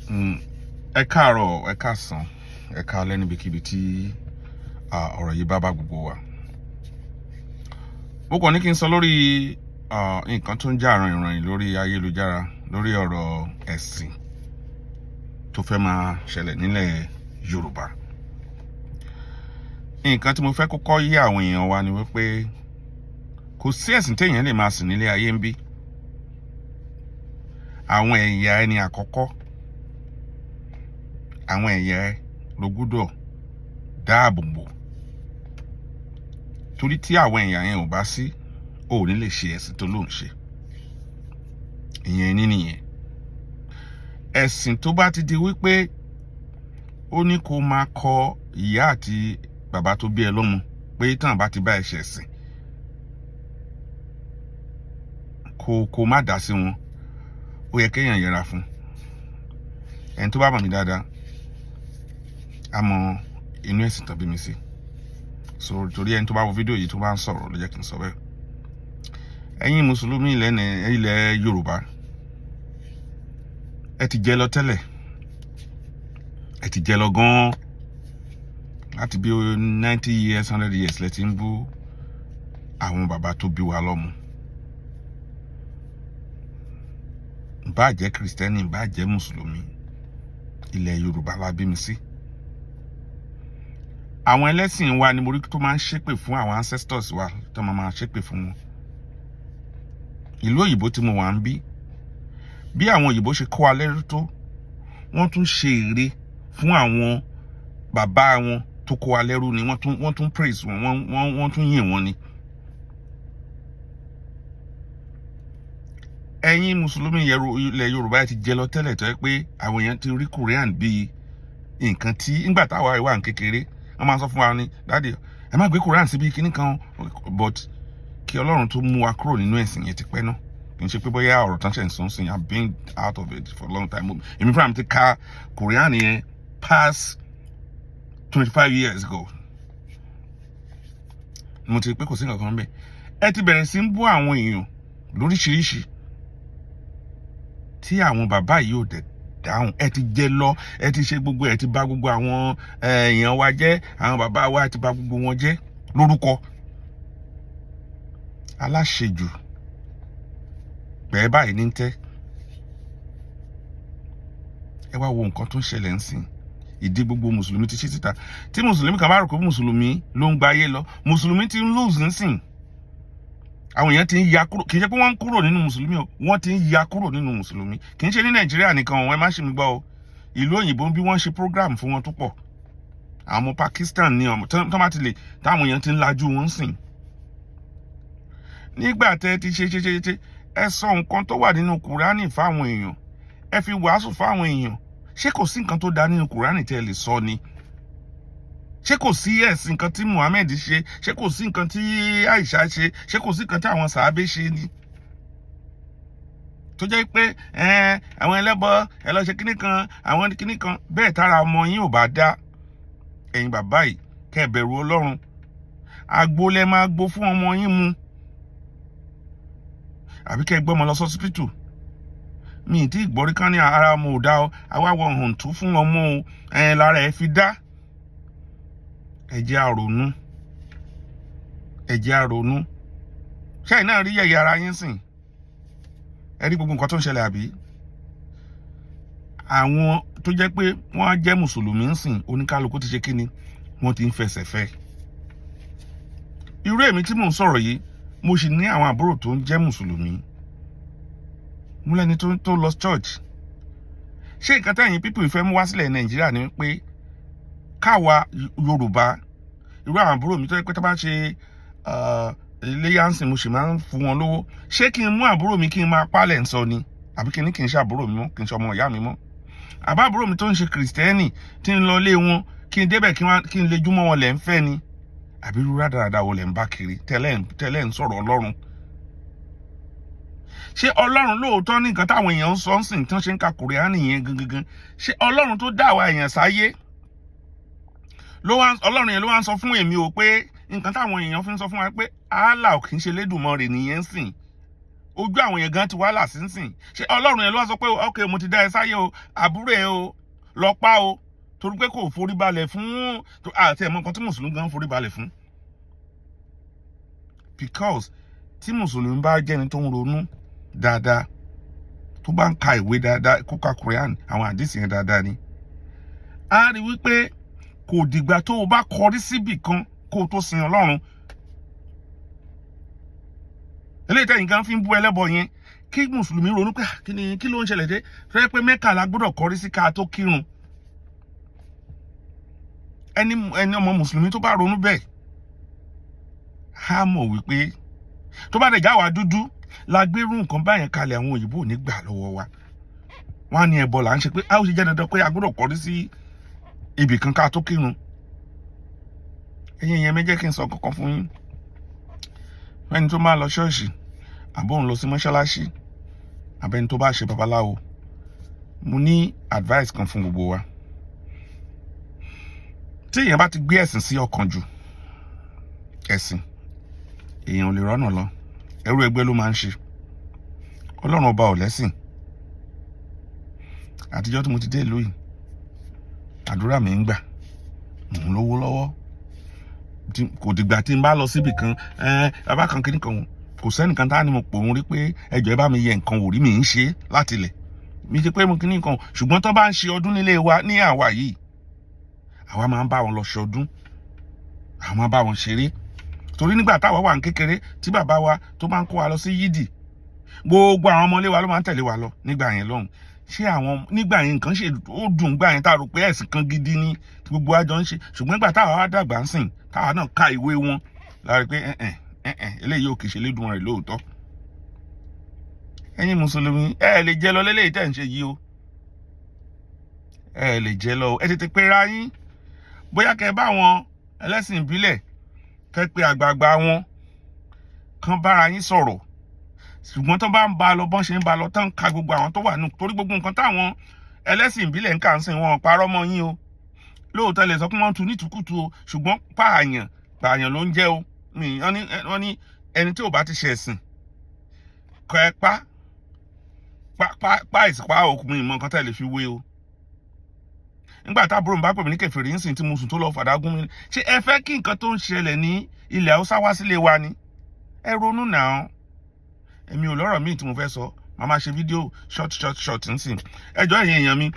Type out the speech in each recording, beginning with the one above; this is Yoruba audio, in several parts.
Ẹ káàárọ̀, ẹ káàsán, ẹ káalẹ́ níbikíbi tí ọ̀rọ̀ yìí bá bá gbogbo wa. Mo kàn ní kí n sọ lórí nǹkan tó ń jà ràìnràìn lórí ayélujára lórí ọ̀rọ̀ ẹ̀sìn tó fẹ́ máa ṣẹlẹ̀ nílẹ̀ Yorùbá. Nǹkan tí mo fẹ́ kọ́kọ́ yé àwọn èèyàn wa ni wípé kò sí ẹ̀sìn téèyàn lè máa sìn nílé ayé ń bí. Àwọn ẹ̀yà ẹni àkọ́kọ́, àwọn ẹ̀yà ẹ ló gbúdọ̀ dáàbò bò, torí tí àwọn ẹ̀yà yẹn ò bá sí, ò ní lè ṣe ẹ̀sìn tó lóun ṣe. Ìyẹn ní nìyẹn. Ẹ̀sìn tó bá ti di wípé ó ní kó máa kọ ìyá àti bàbá tó bí ẹ lọ́mọ pé tán bá ti bá ẹ ṣẹ̀sìn, kó má dá sí wọn, ó yẹ kéèyàn yẹra fún. Ẹni tó bá mọ̀ mí dáadáa á mọ inú ẹ̀sìn tán bí mi sí. So torí ẹni tó bá wo fídíò yìí tó bá ń sọ̀rọ̀ ló jẹ́ kí n sọ bẹ́ẹ̀. Ẹ̀yin mùsùlùmí ilẹ̀ Yorùbá, ẹ ti jẹ lọ tẹ́lẹ̀, ẹ ti jẹ lọ gan-an láti bí 90 years, 100 years lẹ ti ń bú àwọn bàbá tó bí wa lọ́mọ. Bá jẹ́ Kristẹni, bá jẹ́ mùsùlùmí, ilẹ̀ Yorùbá la bí mi sí. Àwọn ẹlẹ́sìn wa ni mo rí tó máa ń ṣépè fún àwọn ancestors wa, tó máa ṣépè fún wọn. Ìlú òyìnbó tí mo wà ń bí, bí àwọn òyìnbó ṣe kó wa lẹ́rú tó, wọ́n tún ṣe ère fún àwọn bàbá wọn tó kó wa lẹ́rú ni. Wọ́n tún praise wọn, wọ́n tún yìn wọ́n ni. Ẹ̀yin mùsùlùmí ilẹ̀ Yorùbá, ẹ ti jẹ lọ tẹ́lẹ̀, tó yẹ pé àwọn èèyàn ti rí Quran bíi nǹkan tí ńgbà táwa wà ní kékeré, wọ́n máa sọ fún wa ní, "Daddy, ẹ má gbé Quran síbi kíní kan." But kí Ọlọ́run tó mú wa kúrò nínú ẹ̀sìn yẹn ti pẹ́ náà. Kì í ṣe pé bóyá ọ̀rọ̀ tán ṣe ń sọ́n sìn. I've been out of it for a long time. Èmi fúnra mi ti ka Quran yẹn past 25 years ago. Mo ti rí pé kò sí nǹkan kan bẹ́ẹ̀. Ẹ ti bẹ̀rẹ̀ sí ń bú àwọn èèyàn lóríṣiríṣi tí àwọn bàbá yìí ò dẹ̀ dáhùn. Ẹ ti jẹ lọ, ẹ ti ṣe gbogbo, ẹ ti bà gbogbo àwọn èèyàn wa jẹ́, àwọn bàbá wa, ẹ ti bà gbogbo wọn jẹ́ lórúkọ. Aláṣejù pẹ̀ẹ́ báyìí ní tẹ́. Ẹ wá wo nǹkan tó ń ṣẹlẹ̀ ń sìn. Ìdí gbogbo mùsùlùmí ti ṣí síta. Tí mùsùlùmí kan bá rò pé mùsùlùmí ló ń gba ayé lọ, mùsùlùmí ti ń lose nísìn. Àwọn èèyàn ti ń ya kúrò. Kì í ṣe pé wọ́n ń kúrò nínú mùsùlùmí o, wọ́n ti ń ya kúrò nínú mùsùlùmí. Kì í ṣe ní Nàìjíríà nìkan o, ẹ má ṣe mi gbọ́ o. Ìlú òyìnbó, bí wọ́n ṣe program fún wọn tó pọ̀, àwọn ọmọ Pakistan ní ọmọ tó bá ti lè táwọn èèyàn ti ń lajú wọn sìn. Nígbà tẹ́ ti ṣe ṣe ṣe ṣe, ẹ sọ nǹkan tó wà nínú Kùránì fáwọn èèyàn, ẹ fi wàásù fáwọn èèyàn. Ṣé kò sí nǹkan tó dáa nínú Kùránì tẹ́ ẹ lè sọ ni? Ṣé kò sí ẹ̀sìn nǹkan tí Muhammed ṣe? Ṣé kò sí nǹkan tí Aisha ṣe? Ṣé kò sí nǹkan tí àwọn sàábé ṣe ni tó jẹ́ pé àwọn ẹlẹ́bọ, ẹ lọ ṣe kíní kan, àwọn kíní kan bẹ́ẹ̀? Tára ọmọ yín ò bá dá, ẹ̀yin bàbá yìí, kẹ́ ẹ bẹ̀rù Ọlọ́run. Àgbo lẹ máa gbó fún ọmọ yín mu, àbí kẹ́ ẹ gbé ọmọ lọ sọ́sípítù. Mi ì tí ì gbọ́rí kán ní ara ọmọ ò dá o, àwa wọ hàn tó fún ọmọ o, ẹ lára ẹ fi dá. Ẹ jẹ́ á ronú, ẹ jẹ́ á ronú. Ṣẹ́yìn náà rí yẹ̀yẹ́ ara yín sìn? Ẹ rí gbogbo nǹkan tó ń ṣẹlẹ̀, àbí? Àwọn tó jẹ́ pé wọ́n á jẹ́ mùsùlùmí ń sìn, oníkálukú ti ṣe kíni, wọ́n ti ń fẹsẹ̀ fẹ́. Irú èmi tí mò ń sọ̀rọ̀ yìí, mo sì ní àwọn àbúrò tó ń jẹ́ mùsùlùmí, mo lẹ́ni tó lọ church. Ṣé nǹkan tẹ̀yìn people ìfẹ́ mú wá sílẹ̀ Nàìjíríà ni pé káwa Yorùbá, irú àwọn àbúrò mi tó yẹ pé tó bá ṣe iléyà ń sìn, mo sì máa ń fún wọn lówó, ṣé kí n mú àbúrò mi kí n máa pálẹ̀ ń sọ ni, àbí kí n ní kí n ṣe àbúrò mi mọ́, kí n ṣe ọmọ ìyá mi mọ́? Àbá àbúrò mi tó ń ṣe Kìrìsìtẹ́nì tí ń lọ lé wọn, kí n débẹ̀ kí n lejúmọ́ wọn lẹ̀ ń fẹ́ ni? Àbí irú rádaràda wo lẹ̀ ń bá kiri tẹ́lẹ̀ ń sọ̀rọ̀ Ọlọ́run? Ṣé Ọlọ́run lóòótọ́ ní nǹkan táwọn èèyàn ń sọ ń sìn tí wọ́n ṣe ń ka Kùránì yẹn gangan? Ṣé Ọlọ́run tó dá àwa èèyàn sáyé ló wá, Ọlọ́run yẹn ló wá ń sọ fún èmi o pé nǹkan táwọn èèyàn fi ń sọ fún wa pé Allah ò kì í ṣe Lédùmarè nìyẹn ń sìn? Ojú àwọn yẹn gan ti wá là sínsìn. Ṣé Ọlọ́run yẹn ló wá sọ pé, "Ok, mo ti dá ẹ sáyé o, àbúrò ẹ o, lọ pa o," torí pé kò forí balẹ̀ fún àti ẹ̀mọ́ nǹkan tí mùsùlùmí gan forí balẹ̀ fún? Because tí mùsùlùmí bá jẹ́ni tó ń ronú dáadáa, tó bá ń ka ìwé dáadáa, kó ka Quran, àwọn àdìsí yẹn dáadáa ni, á rí wípé kò dìgbà tó o bá kọrí síbì kan kó o tó sin Ọlọ́run. Eléyìí tẹ̀yìn kan fi ń bú ẹlẹ́bọ yẹn, kí mùsùlùmí ronú pé, "Ah, kí ni, kí ló ń ṣẹlẹ̀ dé fẹ́ pé Mẹ́kà la gbọ́dọ̀ kọrí sí ká tó kírun?" Ẹni ọmọ mùsùlùmí tó bá ronú bẹ́ẹ̀, á mọ̀ wípé tó bá dẹ̀ já wa dúdú la gbérú nǹkan báyẹn kalẹ̀, àwọn òyìnbó ò ní gbà lọ́wọ́ wa. Wọ́n á ní ẹbọ là ń ṣe, pé a ó ṣe jẹ́ dandan pé a gbọ́dọ̀ kọrí sí ibì kan ká tó kírun. Ẹ̀yin èèyàn mi, jẹ́ kí n sọ kankan fún yín. Ẹni tó máa lọ ṣọ́ọ̀ṣì, àbó ń lọ sí mọ́ṣáláṣí, àbẹ́ni tó bá ṣe babaláwo, mo ní advice kan fún gbogbo wa. Tí èèyàn bá ti gbé ẹ̀sìn sí ọkàn jù, ẹ̀sìn, èèyàn ò lè rọ́nà lọ. Ẹrú ẹgbẹ́ ló máa ń ṣe. Ọlọ́run ọba ò lẹ́sìn. Àtijọ́ tí mo ti dé ìlú yìí, àdúrà mi ń gbà, mò ń lówó lọ́wọ́. Kò dìgbà tí n bá lọ síbì kan, bàbá kan kìíní kan, kò sẹ́nìkan tá ni mo pò ń rí pé ẹjọ́ ẹ bá mi yẹ nǹkan wò rí. Mi ń ṣe láti ilẹ̀ mi ṣe pé mo kìíní kan, ṣùgbọ́n tó bá ń ṣe ọdún nílé wa ní àwa yìí, àwa máa ń bá wọn lọ ṣọdún, àwa máa bá wọn ṣeré, torí nígbà táwa wà ní kékeré, tí bàbá wa tó máa ń kó wa lọ sí yídì, gbogbo àwọn ọmọlé wa ló máa ń tẹ̀lé wa lọ nígbà yẹn lọ́hùn. Ṣé àwọn nígbà yẹn, nǹkan ṣe ó dùn gbà yẹn, tá a rò pé ẹ̀sìn kan gidi ni tí gbogbo wa jọ ń ṣe. Ṣùgbọ́n nígbà táwa wá dàgbà ń sìn, táwa náà ka ìwé wọn, la rí pé ẹ̀ẹ́n ẹ̀ẹ́n, eléyìí ò kì í ṣe lédùn rẹ̀ lóòótọ́. Ẹ̀yin mùsùlùmí, ẹ ẹ lè jẹ lọ lélẹ́yìí tẹ̀ ń ṣe yìí o. Ẹ ẹ lè jẹ lọ o. Ẹ tètè pera yín, bóyá kẹ bá àwọn ẹlẹ́sìn ìbílẹ̀, kẹ pe àgbààgbà wọn kan, bára yín sọ̀rọ̀. Ṣùgbọ́n tó bá ń ba lọ bọ́n ṣe ń ba lọ, tán ka gbogbo àwọn tó wà nù, torí gbogbo nǹkan táwọn ẹlẹ́sìn ìbílẹ̀ ń kà ń sìn, wọn parọ́ mọ́ yín o. Lóòótọ́ lè sọ pé wọ́n ń tu nítùkùtù o, ṣùgbọ́n pààyàn pààyàn ló ń jẹ́ o. Wọ́n ní ẹni tí ò bá ti ṣe ẹ̀sìn kọ ẹ pa pa pa pa ìsìpá òkú mi ìmọ̀ nǹkan tẹ́ lè fi wé o. Nígbà táàbúrò mi bá pè mí ní kèfèrí ń sìn, tí mo sùn tó lọ fàdágún mi, ṣé ẹ fẹ́ kí nǹkan tó ń ṣẹlẹ̀ ní ilẹ̀ Haúsá wá sílé wa ni? Ẹ ronú náà. Èmi ò lọ́rọ̀ míì tí mo fẹ́ sọ. Màá máa ṣe fídíò short short short nsìn. Ẹ jọ̀ọ́, ẹ̀yin èèyàn mi,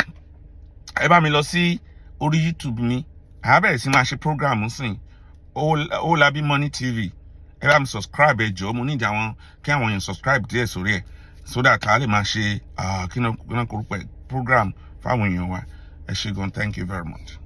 ẹ bá mi lọ sí orí YouTube mi. Àá bẹ̀rẹ̀ sí máa ṣe program nsìn, Owólabí Money TV. Ẹ bá mi subscribe, ẹ jọ̀ọ́. Mo ní ìdí àwọn kí àwọn èèyàn subscribe díẹ̀ sórí ẹ̀, so that a lè máa ṣe kí náà korúpẹ̀ program fáwọn èèyàn wa. Ẹ ṣé gan. Thank you very much.